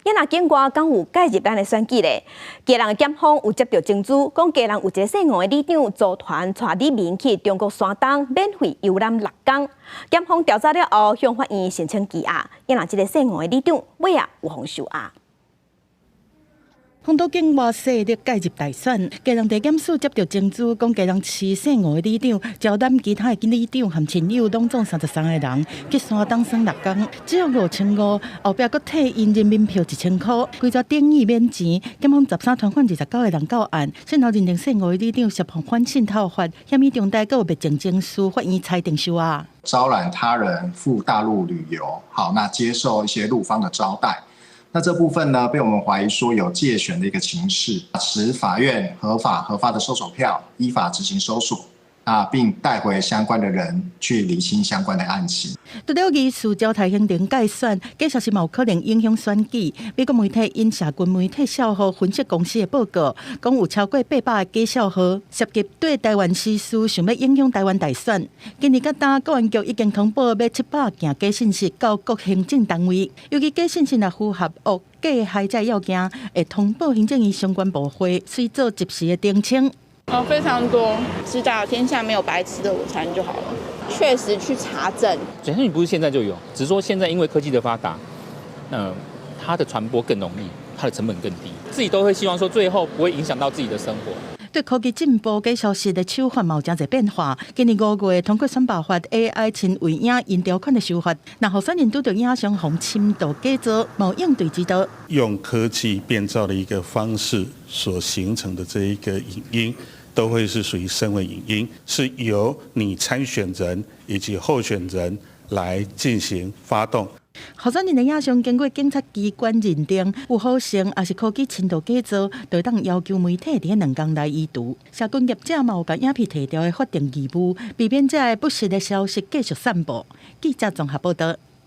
啊，若境外敢有介入咱的選舉咧？基隆的檢方有接著證據，講基隆有一个姓吳的里長組團帶里民去中國山東免費遊覽6工。檢方調查了後，向法院申請羈押。啊，若這个姓吳的里長尾仔有予收押。風都境外勢力介入大選，基隆地檢署接著證據，講基隆市姓吳的里長招攬其他的里長和親友，攏總33個人去山東耍6工，只要5500，後壁閣退𪜶人民票1000箍，規逝等於免錢。檢方13團犯29個人到案，先後認定姓吳的里長涉犯反滲透法，嫌伊中台閣有滅證證書，法院裁定收押。招攬他人赴大陸旅遊，好，那接受一些陸方的招待。那這部分呢，被我們懷疑說有介選的一個情勢，持法院合法核發的搜索票，依法執行搜索，啊，並帶回相關的人去釐清相關的案情。除了疑似焦台行程改選，假消息嘛有可能影響選舉。美國媒體引社群媒體賬號分析公司的報告，講有超過800個假賬號涉及對台灣時事，想欲影響台灣大選。今年佮今，國安局已經通報欲700件假信息到各行政單位，尤其假信息若符合惡假害這要件，會通報行政院相關部會，隨做及時的澄清。哦，非常多，知道天下沒有白吃的午餐就好了。確實去查證。假訊不是現在就有，只是說現在因為科技的發達，它的傳播更容易，它的成本更低，自己都會希望說最後不會影響到自己的生活。對科技進步，假消息的手法嘛有誠濟變化。今年5月通過選罷法，AI 親為影音條款的修法，若候選人拄著影像予深度假造，嘛有應對之道。用科技變造的一個方式所形成的這一個影音，都會是屬於深偽影音，是由你參選人以及候選人來進行發動。候選人的影像經過檢察機關認定有合成，抑是科技深度假造，就會當要求媒體佇2工內移除。社群業者嘛有共影片提掉的法定義務，避免這个不實的消息繼續散布。記者綜合報道。